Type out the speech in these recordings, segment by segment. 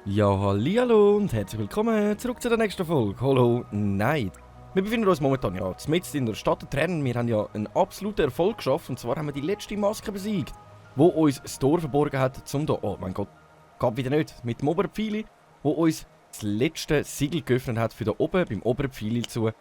Ja, hallihallo und herzlich willkommen zurück zu der nächsten Folge Hollow Knight. Wir befinden uns momentan ja mitten in der Stadt der Tränen. Wir haben ja einen absoluten Erfolg geschafft und zwar haben wir die letzte Maske besiegt, wo uns das Tor verborgen hat zum da. Oh mein Gott, geht wieder nicht. Mit dem oberen Pfeil, wo uns das letzte Siegel geöffnet hat für da oben, beim oberen Pfeil zu,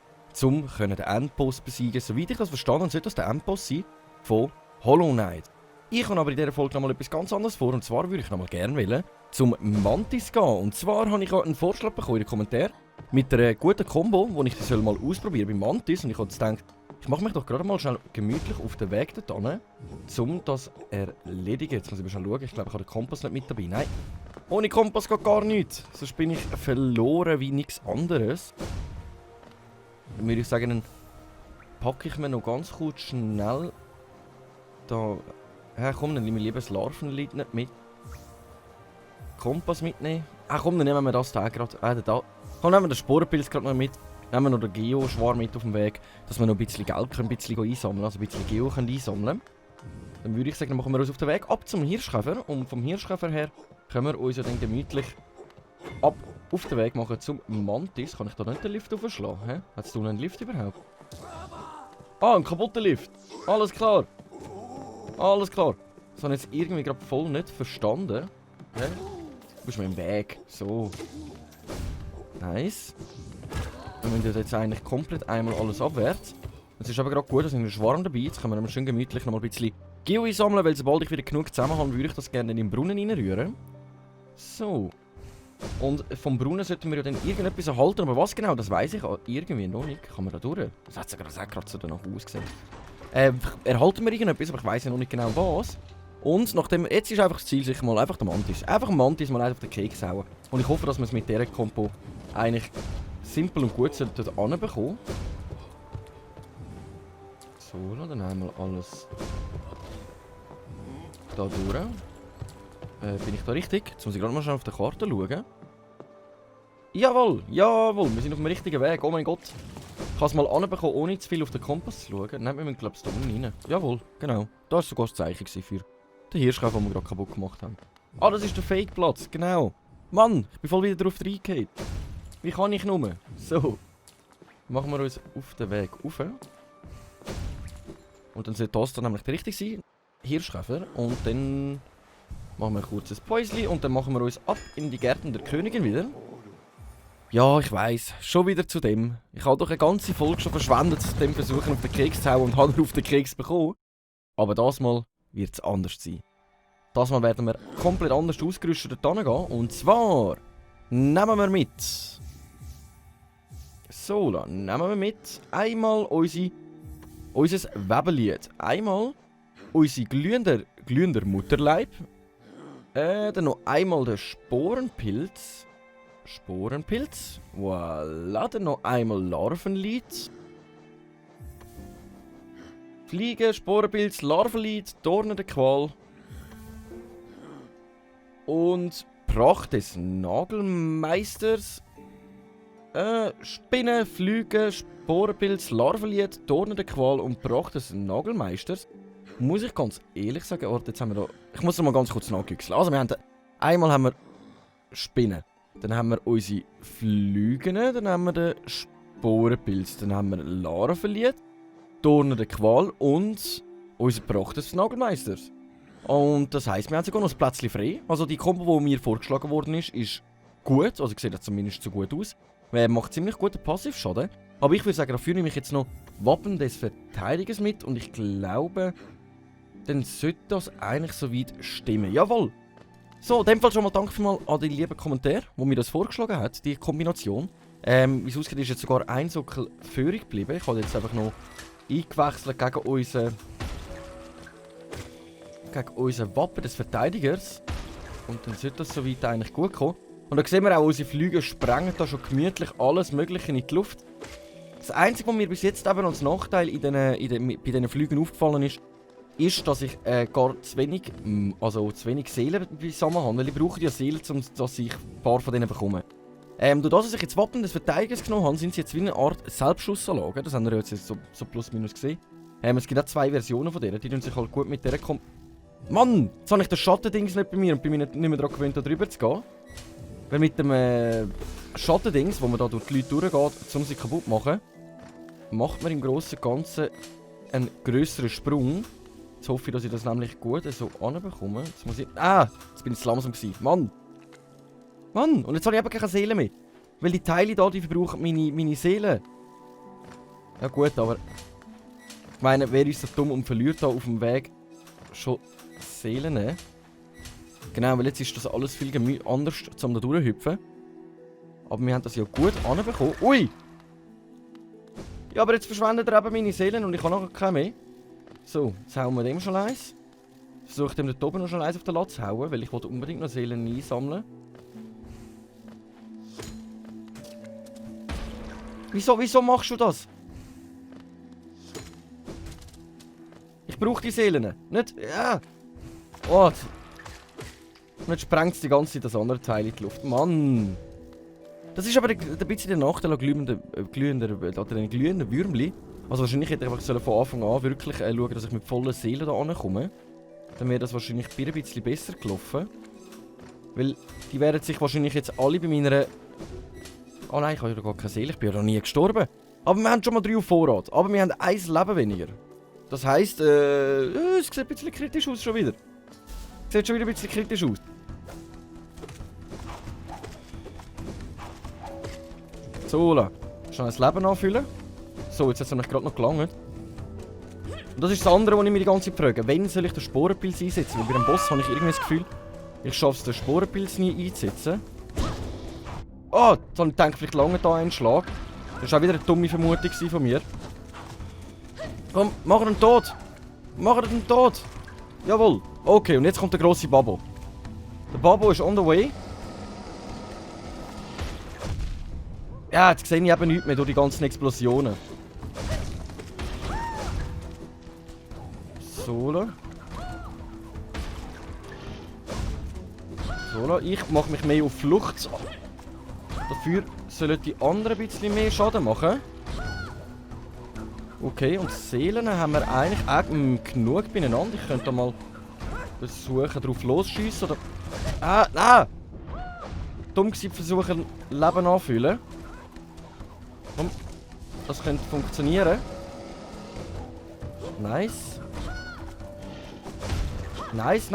um den Endboss besiegen. Soweit ich das verstanden habe, sollte das der Endboss sein von Hollow Knight. Ich habe aber in dieser Folge nochmal etwas ganz anderes vor und zwar würde ich nochmal gerne wollen zum Mantis gehen. Und zwar habe ich einen Vorschlag bekommen in den Kommentaren mit einer guten Combo, die ich das mal ausprobieren beim Mantis. Und ich habe jetzt gedacht, ich mache mich doch gerade mal schnell gemütlich auf den Weg dorthin, um das erledigen. Jetzt muss ich mal schnell schauen, ich glaube ich habe den Kompass nicht mit dabei. Nein, ohne Kompass geht gar nichts. Sonst bin ich verloren wie nichts anderes. Dann würde ich sagen, dann packe ich mir noch ganz kurz schnell da... Ja, komm, dann nehmen wir lieber das Larvenlied nicht mit. Kompass mitnehmen. Ah komm, dann nehmen wir das da gerade. Da. Komm, nehmen wir den Sporenpilz gerade noch mit. Nehmen wir noch den Geo-Schwarm mit auf dem Weg, dass wir noch ein bisschen Geld können, ein bisschen einsammeln, also ein bisschen Geo können einsammeln. Dann würde ich sagen, dann machen wir uns auf den Weg ab zum Hirschkäfer. Und vom Hirschkäfer her können wir uns ja dann gemütlich auf den Weg machen zum Mantis. Kann ich da nicht den Lift aufschlagen? Hat es da einen Lift überhaupt? Ah, ein kaputter Lift. Alles klar. Alles klar. Das habe ich jetzt irgendwie gerade voll nicht verstanden. Okay. Du bist mir im Weg. So. Nice. Wir müssen jetzt eigentlich komplett einmal alles abwärts. Es ist aber gerade gut, dass ich einen Schwarm dabei. Jetzt können wir schön gemütlich noch mal ein bisschen Geo einsammeln, weil sobald ich wieder genug zusammen habe, würde ich das gerne in den Brunnen reinrühren. So. Und vom Brunnen sollten wir ja dann irgendetwas erhalten. Aber was genau, das weiß ich irgendwie noch nicht. Kann man da durch? Das hat gerade so danach ausgesehen. Erhalten wir irgendetwas, aber ich weiss ja noch nicht genau was. Und nachdem, jetzt ist einfach das Ziel, sich mal einfach den Mantis. Einfach einen Mantis mal auf den Keks hauen. Und ich hoffe, dass wir es mit dieser Kompo eigentlich simpel und gut hinbekommen. So, dann haben wir alles da durch. Bin ich da richtig? Jetzt muss ich gerade mal schnell auf der Karte schauen. Jawohl, jawohl, wir sind auf dem richtigen Weg. Oh mein Gott. Ich habe es mal anbekommen, ohne zu viel auf den Kompass zu schauen. Nein, wir müssen, glaube ich, da unten rein. Jawohl, genau. Da war sogar das Zeichen für den Hirschkäfer, den wir gerade kaputt gemacht haben. Ah, das ist der Fake-Platz, genau. Mann, ich bin voll wieder drauf reingehauen. Wie kann ich nur? So. Machen wir uns auf den Weg rauf. Und dann sollte das dann nämlich richtig sein. Hirschkäfer. Und dann machen wir ein kurzes Päuschen und dann machen wir uns ab in die Gärten der Königin wieder. Ja, ich weiss, schon wieder zu dem. Ich habe doch eine ganze Folge schon verschwendet, zu dem Versuchen auf den Keks zu hauen und habe auf den Keks bekommen. Aber das Mal wird es anders sein. Das Mal werden wir komplett anders ausgerüstet dort gehen. Und zwar nehmen wir mit. So, dann nehmen wir mit einmal unser Webelied. Einmal unser glühender Mutterleib. Dann noch einmal den Sporenpilz. Voilà, dann noch einmal Larvenlied. Fliegen, Sporenpilz, Larvenlied, Dornen der Qual. Und Pracht des Nagelmeisters. Spinnen, Flüge, Sporenpilz, Larvenlied, Dornen der Qual und Pracht des Nagelmeisters. Muss ich ganz ehrlich sagen, warte, jetzt haben wir da... Ich muss noch mal ganz kurz nachgüchseln. Also wir haben einmal haben wir Spinnen. Dann haben wir unsere Flügen, dann haben wir den Sporenpilz, dann haben wir Larvenlied, Dornen der Qual und unser Pracht des Nagelmeisters. Und das heisst, wir haben sogar noch ein Plätzchen frei. Also die Kombo, die mir vorgeschlagen worden ist gut. Also sieht das zumindest so gut aus. Macht ziemlich guten Passivschaden. Aber ich würde sagen, dafür nehme ich jetzt noch Wappen des Verteidigers mit. Und ich glaube, dann sollte das eigentlich soweit stimmen. Jawohl! So, in dem Fall schon mal danke mal an die lieben Kommentare, die mir das vorgeschlagen hat, die Kombination. Wie es aussieht, ist jetzt sogar ein Sockel führig geblieben. Ich habe jetzt einfach noch eingewechselt gegen unser Wappen des Verteidigers. Und dann sollte das soweit eigentlich gut kommen. Und da sehen wir auch, unsere Flüge sprengen da schon gemütlich alles Mögliche in die Luft. Das Einzige, was mir bis jetzt eben als Nachteil bei diesen Flügen aufgefallen ist, dass ich gar zu wenig Seelen beisammen habe. Weil ich brauche ja Seelen, dass ich ein paar von denen bekomme. Durch das, dass ich jetzt Wappen des Verteidigers genommen habe, sind sie jetzt wie eine Art Selbstschussanlage. Das haben wir jetzt so plus minus gesehen. Es gibt auch 2 Versionen von denen, die tun sich halt gut mit der Mann! Jetzt habe ich das Schattendings nicht bei mir und bin mir nicht mehr daran gewöhnt, da drüber zu gehen. Weil mit dem Schattendings, wo man da durch die Leute durchgeht, um sie kaputt zu machen, macht man im Großen und Ganzen einen grösseren Sprung. Jetzt hoffe ich, dass ich das nämlich gut so anbekomme. Jetzt muss ich... Jetzt bin ich zu langsam gewesen. Mann! Mann! Und jetzt habe ich eben keine Seele mehr. Weil die Teile da, die verbrauchen meine Seele. Ja gut, aber... Ich meine, wer ist so dumm und verliert da auf dem Weg schon Seelen? Genau, weil jetzt ist das alles viel anders, um da durchzuhüpfen. Aber wir haben das ja gut anbekommen. Ui! Ja, aber jetzt verschwendet er eben meine Seelen und ich habe nachher keine mehr. So, jetzt hauen wir dem schon eins. Versuche dem dort oben noch schon eins auf den Latz zu hauen, weil ich wollte unbedingt noch Seelen einsammeln. Wieso machst du das? Ich brauche die Seelen. Nicht... Ja! Oh! Und jetzt sprengt es die ganze Zeit das andere Teil in die Luft. Mann! Das ist aber ein bisschen der Nachteil an glühenden Würmli. Also wahrscheinlich hätte ich einfach von Anfang an wirklich schauen, dass ich mit vollen Seelen da ankomme. Dann wäre das wahrscheinlich ein bisschen besser gelaufen. Weil die werden sich wahrscheinlich jetzt alle bei meiner... Oh nein, ich habe ja gar keine Seele, ich bin ja noch nie gestorben. Aber wir haben schon mal 3 auf Vorrat. Aber wir haben 1 Leben weniger. Das heisst, es sieht ein bisschen kritisch aus schon wieder. Sieht schon wieder ein bisschen kritisch aus. So, schnell das Leben anfüllen. So, jetzt hat es nämlich gerade noch gelangt. Und das ist das andere, was ich mir die ganze Zeit frage. Wann soll ich den Sporenpilz einsetzen? Weil bei dem Boss habe ich irgendwie das Gefühl, ich schaffe es, den Sporenpilz nie einzusetzen. Oh, jetzt habe ich gedacht, vielleicht lange da einen Schlag. Das war auch wieder eine dumme Vermutung von mir. Komm, mach ihn tot! Mach ihn tot! Jawohl! Okay, und jetzt kommt der grosse Babo. Der Babo ist on the way. Ja, jetzt sehe ich eben nichts mehr durch die ganzen Explosionen. So. So, ich mache mich mehr auf Flucht. Dafür sollen die anderen ein bisschen mehr Schaden machen. Okay, und Seelen haben wir eigentlich auch genug beieinander. Ich könnte da mal versuchen, drauf losschiessen oder... Nein! Dumm gewesen, versuchen, Leben anfüllen. Komm, das könnte funktionieren. Nice. Nice.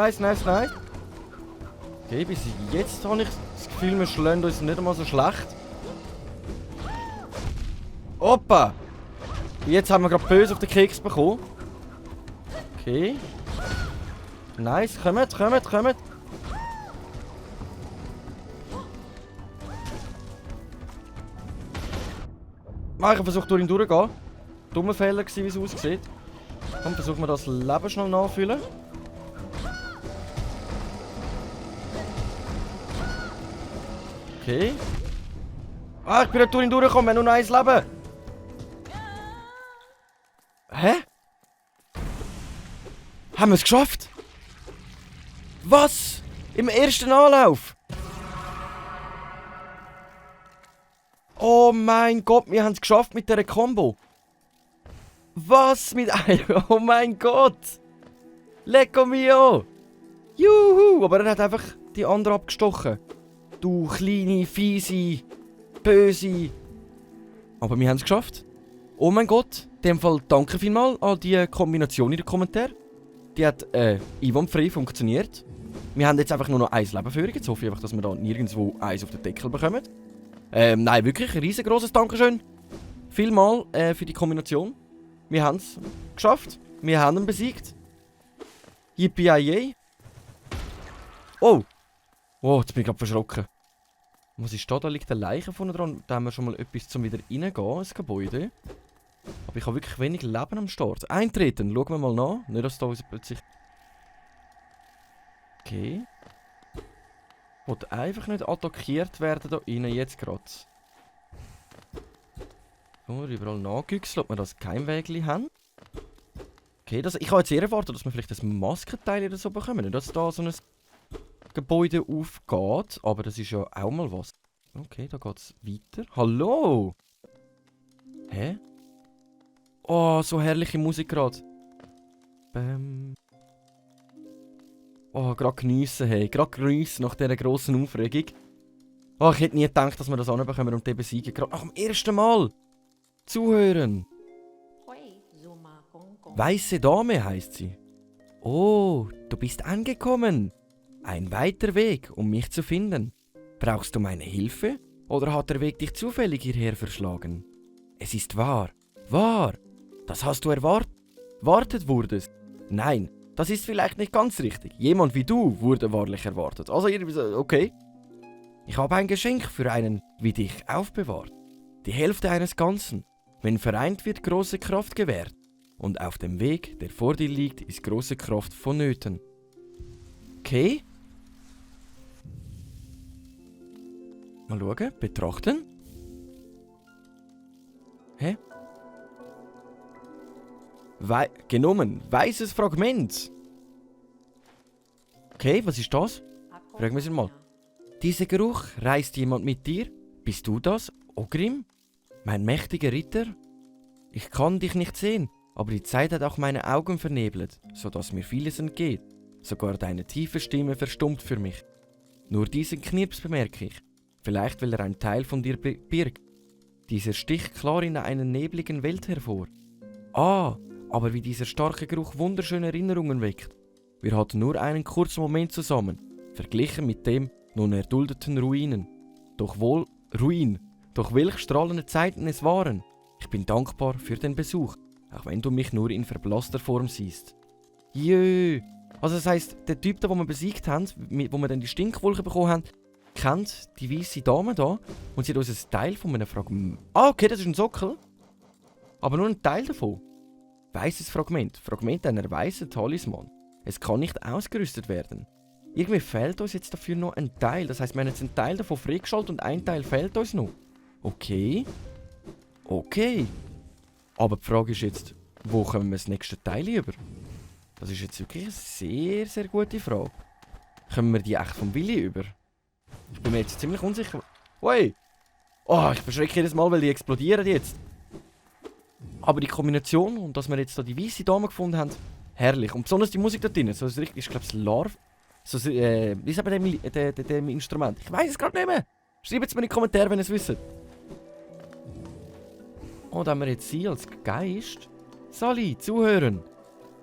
Okay, bis jetzt habe ich das Gefühl, wir schlagen uns nicht einmal so schlecht. Opa! Jetzt haben wir gerade böse auf den Keks bekommen. Okay. Nice, kommt. Ich versuche durch ihn durchzugehen. Dummer Fehler gewesen, wie es aussieht. Komm, versuchen wir das Leben schnell nachfüllen. Okay. Ich bin nicht durch ihn durchgekommen, wir haben nur noch 1 Leben. Hä? Haben wir es geschafft? Was? Im ersten Anlauf? Oh mein Gott, wir haben es geschafft mit dieser Combo. Was mit einem? Oh mein Gott. Lecco mio. Juhu. Aber er hat einfach die andere abgestochen. Du kleine, fiese, böse. Aber wir haben es geschafft. Oh mein Gott. In dem Fall danke vielmals an die Kombination in den Kommentaren. Die hat einwandfrei funktioniert. Wir haben jetzt einfach nur noch 1 Leben für. Jetzt hoffe ich einfach, dass wir da nirgendwo 1 auf den Deckel bekommen. Nein, wirklich ein riesengroßes Dankeschön. Vielmal für die Kombination. Wir haben es geschafft. Wir haben ihn besiegt. Yippie-yay. Oh! Oh, jetzt bin ich gerade verschrocken. Was ist da? Da liegt eine Leiche vorne dran. Da haben wir schon mal etwas zum wieder reingehen ins Gebäude. Aber ich habe wirklich wenig Leben am Start. Eintreten, schauen wir mal nach. Nicht, dass da uns plötzlich... Okay. Wollte einfach nicht attackiert werden da innen jetzt gerade. So, überall nachgüchseln, ob wir das Keimwägli haben. Okay, ich habe jetzt eher erwartet, dass wir vielleicht ein Maskenteil oder so bekommen. Nicht, dass da so ein Gebäude aufgeht. Aber das ist ja auch mal was. Okay, da geht's weiter. Hallo! Hä? Oh, so herrliche Musik gerade. Oh, gerade geniessen, hey. Gerade geniessen nach dieser grossen Aufregung. Oh, ich hätte nie gedacht, dass wir das anbekommen und den besiegen. Gerade nach dem ersten Mal. Zuhören. Weiße Dame heißt sie. Oh, du bist angekommen. Ein weiter Weg, um mich zu finden. Brauchst du meine Hilfe? Oder hat der Weg dich zufällig hierher verschlagen? Es ist wahr. Wahr. Das hast du erwartet wurdest. Nein, das ist vielleicht nicht ganz richtig. Jemand wie du wurde wahrlich erwartet. Also irgendwie so, okay. Ich habe ein Geschenk für einen wie dich aufbewahrt. Die Hälfte eines Ganzen. Wenn vereint wird große Kraft gewährt. Und auf dem Weg, der vor dir liegt, ist große Kraft vonnöten. Okay. Mal schauen, betrachten. Hä? Genommen. Weißes Fragment. Okay, was ist das? Fragen wir sie mal. Dieser Geruch, reist jemand mit dir? Bist du das, Ogrim? Mein mächtiger Ritter? Ich kann dich nicht sehen, aber die Zeit hat auch meine Augen vernebelt, sodass mir vieles entgeht. Sogar deine tiefe Stimme verstummt für mich. Nur diesen Knirps bemerke ich. Vielleicht, weil er ein Teil von dir birgt. Dieser sticht klar in einer nebligen Welt hervor. Ah, aber wie dieser starke Geruch wunderschöne Erinnerungen weckt. Wir hatten nur einen kurzen Moment zusammen, verglichen mit dem nun erduldeten Ruinen. Doch welch strahlende Zeiten es waren. Ich bin dankbar für den Besuch, auch wenn du mich nur in verblasster Form siehst. Jö. Also das heisst, der Typ, den wir besiegt haben, wo wir dann die Stinkwolke bekommen haben, kennt die weiße Dame da und sie hat uns ein Teil von einem Fragment. Ah, okay, das ist ein Sockel. Aber nur ein Teil davon. Weißes Fragment. Fragment einer weißen Talisman. Es kann nicht ausgerüstet werden. Irgendwie fehlt uns jetzt dafür noch ein Teil. Das heisst, wir haben jetzt einen Teil davon freigeschaltet und ein Teil fehlt uns noch. Okay. Okay. Aber die Frage ist jetzt, wo kommen wir das nächste Teil über? Das ist jetzt wirklich eine sehr, sehr gute Frage. Kommen wir die echt vom Willi über? Ich bin mir jetzt ziemlich unsicher. Ui! Oh, ich verschrecke jedes Mal, weil die explodieren jetzt. Aber die Kombination und dass wir jetzt da die weiße Dame gefunden haben, herrlich. Und besonders die Musik da drin, so ist richtig, ich glaube es Larv. So, wie sagt man dem Instrument? Ich weiß es gerade nicht mehr. Schreibt es mir in die Kommentare, wenn ihr es wisst. Und haben wir jetzt sie als Geist? Sally, zuhören.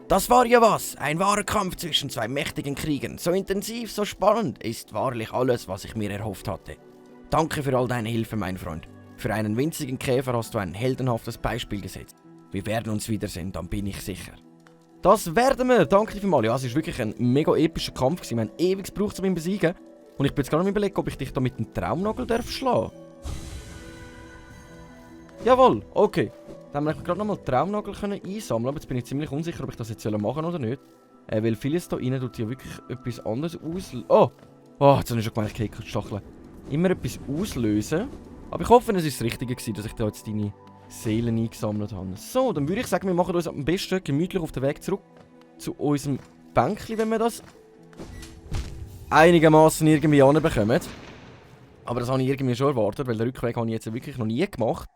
Das war ja was, ein wahrer Kampf zwischen zwei mächtigen Kriegern. So intensiv, so spannend, ist wahrlich alles, was ich mir erhofft hatte. Danke für all deine Hilfe, mein Freund. Für einen winzigen Käfer hast du ein heldenhaftes Beispiel gesetzt. Wir werden uns wiedersehen, dann bin ich sicher. Das werden wir! Danke dir vielmals. Ja, es war wirklich ein mega epischer Kampf gewesen. Wir haben ewig gebraucht, um ihn zu besiegen. Und ich bin jetzt gerade am Überlegen, ob ich dich da mit dem Traumnagel schlagen darf. Jawohl, okay. Dann haben wir gerade nochmal Traumnagel einsammeln, aber jetzt bin ich ziemlich unsicher, ob ich das jetzt machen oder nicht. Weil vieles da rein tut ja wirklich etwas anderes auslösen. Oh! Oh, jetzt habe ich schon gemeint, ich kriege Stacheln. Immer etwas auslösen. Aber ich hoffe, es ist das Richtige gewesen, dass ich da jetzt deine Seelen eingesammelt habe. So, dann würde ich sagen, wir machen uns am besten gemütlich auf den Weg zurück zu unserem Bänkchen, wenn wir das einigermaßen irgendwie anbekommen. Aber das habe ich irgendwie schon erwartet, weil den Rückweg habe ich jetzt wirklich noch nie gemacht.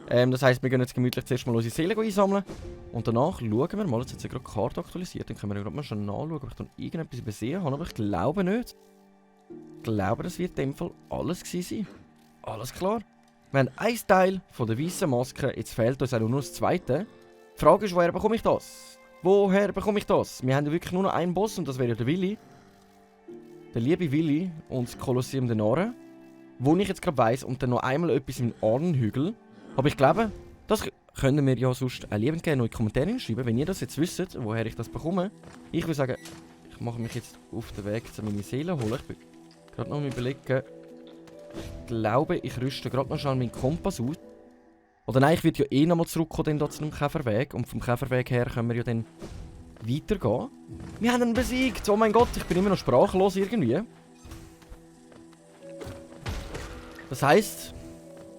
Das heisst, wir gehen jetzt gemütlich zuerst mal unsere Seelen einsammeln. Und danach schauen wir mal, jetzt hat sie gerade die Karte aktualisiert, dann können wir gerade mal schon nachschauen, ob ich dann irgendetwas übersehen habe, aber ich glaube nicht. Ich glaube, das wird in dem Fall alles gewesen sein. Alles klar. Wir haben ein Teil von der weißen Maske, jetzt fehlt uns auch nur das zweite. Die Frage ist, woher bekomme ich das? Woher bekomme ich das? Wir haben ja wirklich nur noch einen Boss und das wäre ja der Willi. Der liebe Willi und das Kolosseum der Narren. Wo ich jetzt gerade weiss und dann noch einmal etwas im Ahnenhügel. Aber ich glaube, das können wir ja sonst auch liebend gerne noch in die Kommentare schreiben, wenn ihr das jetzt wisst, woher ich das bekomme. Ich würde sagen, ich mache mich jetzt auf den Weg zu meiner Seele holen. Ich bin gerade noch am Überlegen. Ich glaube, ich rüste gerade noch schnell meinen Kompass aus. Oder nein, ich werde ja eh nochmal zurückkommen dann zu dem Käferweg. Und vom Käferweg her können wir ja dann weitergehen. Wir haben ihn besiegt! Oh mein Gott, ich bin immer noch sprachlos irgendwie. Das heisst,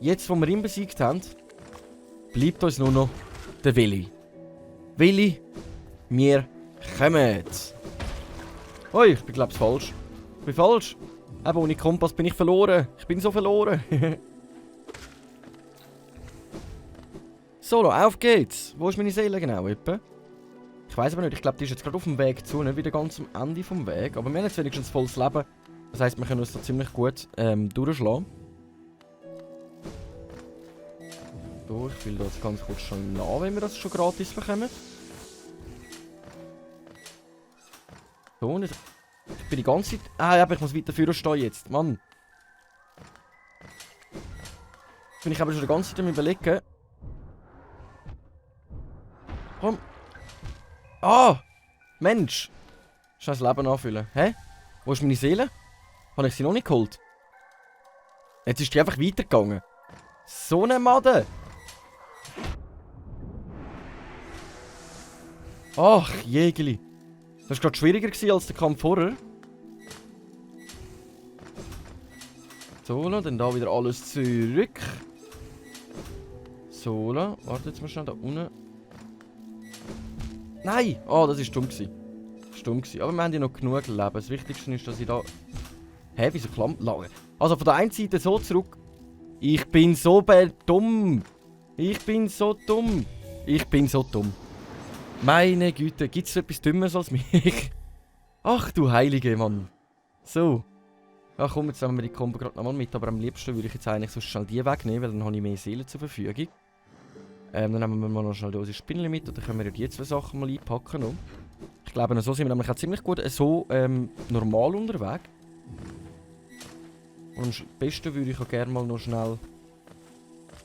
jetzt wo wir ihn besiegt haben, bleibt uns nur noch der Willi. Willi, wir kommen! Ui, ich bin glaube ich falsch. Ich bin falsch. Eben, ohne Kompass bin ich verloren. Ich bin so verloren. So, auf geht's. Wo ist meine Seele genau, etwa? Ich weiß aber nicht, ich glaube, die ist jetzt gerade auf dem Weg zu, nicht wieder ganz am Ende vom Weg. Aber wir haben jetzt wenigstens volles Leben. Das heisst, wir können uns da ziemlich gut durchschlagen. So, ich will das ganz kurz schon nach, wenn wir das schon gratis bekommen. So, und ich bin die ganze Zeit... Ah, ja, ich muss weiter vorne stehen jetzt, Mann. Bin ich aber schon die ganze Zeit am Überlegen. Komm. Ah! Mensch! Schnell das Leben anfüllen. Hä? Wo ist meine Seele? Habe ich sie noch nicht geholt? Jetzt ist die einfach weitergegangen. So eine Made! Ach, Jägeli. Das war gerade schwieriger als der Kampf vorher. So, dann da wieder alles zurück. So, warte jetzt mal schnell da unten. Nein! Oh, das war dumm gewesen. Das war dumm gewesen. Aber wir haben ja noch genug Leben. Das Wichtigste ist, dass ich da... Hä, wieso klammt lange? Also von der einen Seite so zurück. Ich bin so dumm. Ich bin so dumm. Ich bin so dumm. Meine Güte, gibt es etwas Dümmeres als mich? Ach du heilige Mann. So. Ach komm, jetzt nehmen wir die Kombo gerade nochmal mit. Aber am liebsten würde ich jetzt eigentlich so schnell die wegnehmen, weil dann habe ich mehr Seelen zur Verfügung. Dann nehmen wir mal noch schnell unsere Spinne mit und dann können wir ja die zwei Sachen mal einpacken. Noch. Ich glaube, so sind wir nämlich auch ziemlich gut so normal unterwegs. Und am besten würde ich auch gerne mal noch schnell...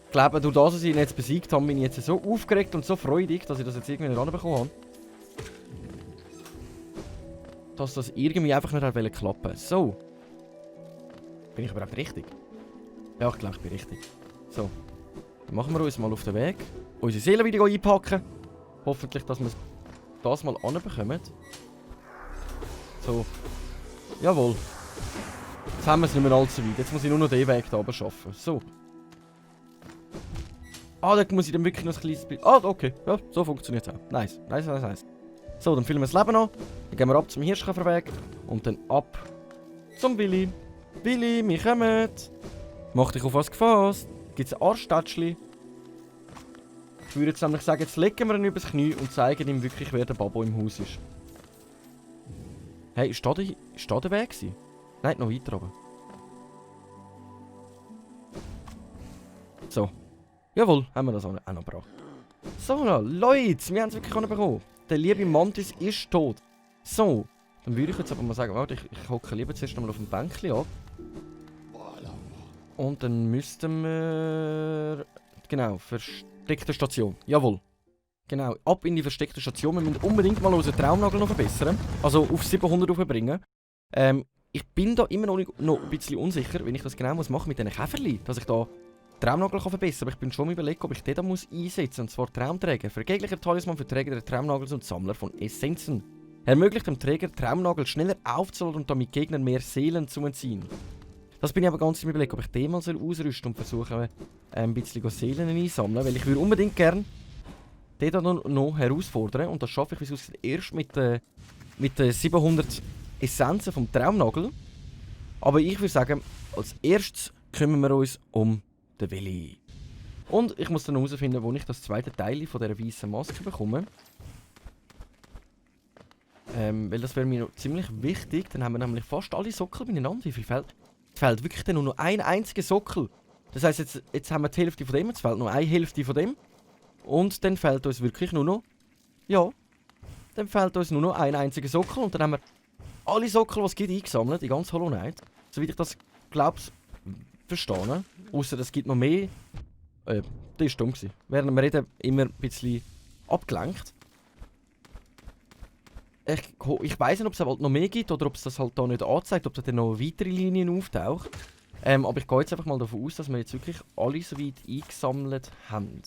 Ich glaube, durch das, dass ich ihn jetzt besiegt habe, bin ich jetzt so aufgeregt und so freudig, dass ich das jetzt irgendwie nicht ranbekommen habe. Dass das irgendwie einfach nicht klappen wollte. So. Bin ich überhaupt richtig? Ja, ich glaube, ich bin richtig. So. Dann machen wir uns mal auf den Weg. Unsere Seele wieder einpacken. Hoffentlich, dass wir das mal anbekommen. So. Jawohl. Jetzt haben wir es nicht mehr allzu weit. Jetzt muss ich nur noch den Weg da oben schaffen. So. Ah, da muss ich dann wirklich noch ein kleines Bild... Ah, okay. Ja, so funktioniert es auch. Nice. Nice, nice, nice. So, dann füllen wir das Leben an. Dann gehen wir ab zum Hirschkäferweg. Und dann ab zum Willi. Willi, wir kommen. Mach dich auf was gefasst. Gibt es ein Arschtätschli? Ich würde jetzt nämlich sagen, jetzt legen wir ihn übers Knie und zeigen ihm wirklich, wer der Babo im Haus ist. Hey, ist da der Weg gewesen? Nein, noch weiter oben. So. Jawohl, haben wir das auch noch gebracht. So, Leute, wir haben es wirklich bekommen. Der liebe Mantis ist tot. So, dann würde ich jetzt aber mal sagen, warte, ich hocke lieber zuerst einmal auf dem Bänkchen ab. Und dann müssten wir... Genau, versteckte Station. Jawohl. Genau, ab in die versteckte Station. Wir müssen unbedingt mal unseren Traumnagel noch verbessern. Also auf 700 aufbringen. Ich bin da immer noch ein bisschen unsicher, wenn ich das genau machen muss mit diesen Käferli. Dass ich da Traumnagel verbessern kann. Aber ich bin schon mal überlegt, ob ich den da einsetzen muss. Und zwar Traumträger. Vergeglicher Talisman für Träger der Traumnagels und Sammler von Essenzen. Ermöglicht dem Träger, Traumnagel schneller aufzuladen und damit Gegnern mehr Seelen zu entziehen. Das bin ich aber ganz im Überlegen, ob ich den mal ausrüsten und versuche, ein bisschen Seelen einsammeln. Weil ich würde unbedingt gerne den da noch herausfordern. Und das schaffe ich, wie es aussieht, erst mit den 700 Essenzen vom Traumnagel. Aber ich würde sagen, als erstes kümmern wir uns um den Willi. Und ich muss dann herausfinden, wo ich das zweite Teil von dieser weißen Maske bekomme. Weil das wäre mir noch ziemlich wichtig. Dann haben wir nämlich fast alle Sockel beieinander. Wie viel fehlt? Es fehlt wirklich nur noch ein einziger Sockel. Das heisst, jetzt haben wir die Hälfte von dem. Jetzt fehlt noch eine Hälfte von dem. Und dann fehlt uns wirklich nur noch... Ja. Dann fehlt uns nur noch ein einziger Sockel. Und dann haben wir alle Sockel, die es gibt, eingesammelt. Die ganze Hollow Knight. Soweit ich das glaube, verstehe. Außer es gibt noch mehr. Das war dumm gewesen. Während wir reden, immer ein bisschen abgelenkt. Ich weiss nicht, ob es halt noch mehr gibt oder ob es das halt da nicht anzeigt, ob da dann noch weitere Linien auftaucht. Aber ich gehe jetzt einfach mal davon aus, dass wir jetzt wirklich alle so weit eingesammelt haben.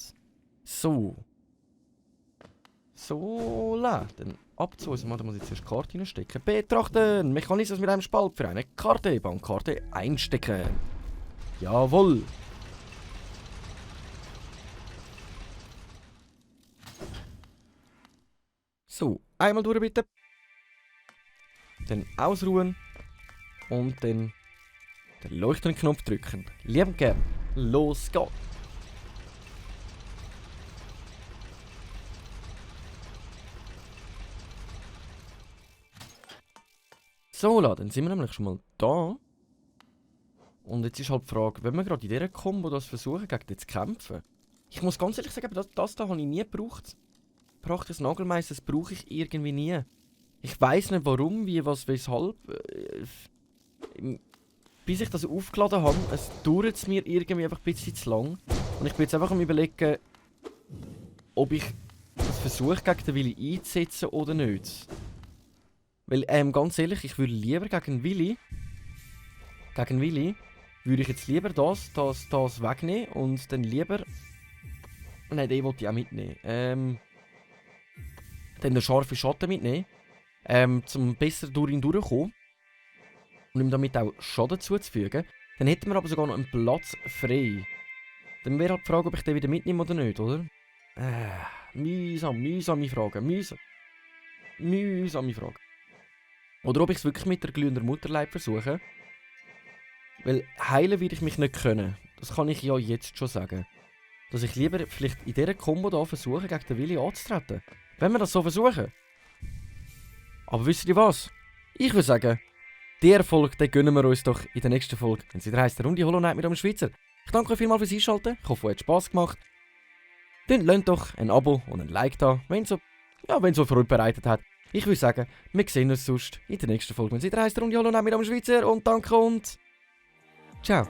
So. So, dann ab zu uns. Da muss ich jetzt erst die Karte reinstecken. Betrachten! Mechanismus mit einem Spalt für eine Karte. Bankkarte einstecken. Jawohl! So, einmal durch bitte. Dann ausruhen. Und dann den leuchtenden Knopf drücken. Liebend gern. Los geht's. So, dann sind wir nämlich schon mal da. Und jetzt ist halt die Frage, wenn wir gerade in dieser Combo das versuchen, gegen den zu kämpfen. Ich muss ganz ehrlich sagen, das da habe ich nie gebraucht. Praktisches Nagelmeister, das brauche ich irgendwie nie. Ich weiss nicht warum, wie, was, weshalb. Bis ich das aufgeladen habe, es dauert es mir irgendwie einfach ein bisschen zu lang. Und ich bin jetzt einfach am Überlegen, ob ich das versuche, gegen den Willi einzusetzen oder nicht. Weil, ganz ehrlich, ich würde lieber gegen Willi würde ich jetzt lieber das wegnehmen und dann lieber... Nein, den wollte ich auch mitnehmen. Dann den scharfen Schatten mitnehmen. Um besser durch ihn durchzukommen. Und ihm damit auch Schaden zuzufügen. Dann hätten wir aber sogar noch einen Platz frei. Dann wäre halt die Frage, ob ich den wieder mitnehme oder nicht, oder? Mühsame Frage. Mühsame Frage. Oder ob ich es wirklich mit der glühenden Mutterleib versuche. Weil heilen würde ich mich nicht können. Das kann ich ja jetzt schon sagen. Dass ich lieber vielleicht in dieser Combo hier versuche, gegen den Willi anzutreten. Wenn wir das so versuchen. Aber wisst ihr was? Ich würde sagen, den Erfolg, den gönnen wir uns doch in der nächsten Folge. Wenn es wieder heisst, der Runde Hollow Knight mit einem Schweizer. Ich danke euch vielmals fürs Einschalten. Ich hoffe, es hat Spass gemacht. Lasst doch ein Abo und ein Like da, wenn es so für euch bereitet hat. Ich würde sagen, wir sehen uns sonst in der nächsten Folge. Wenn es wieder heisst, der Runde Hollow Knight mit einem Schweizer. Und danke und... Ciao.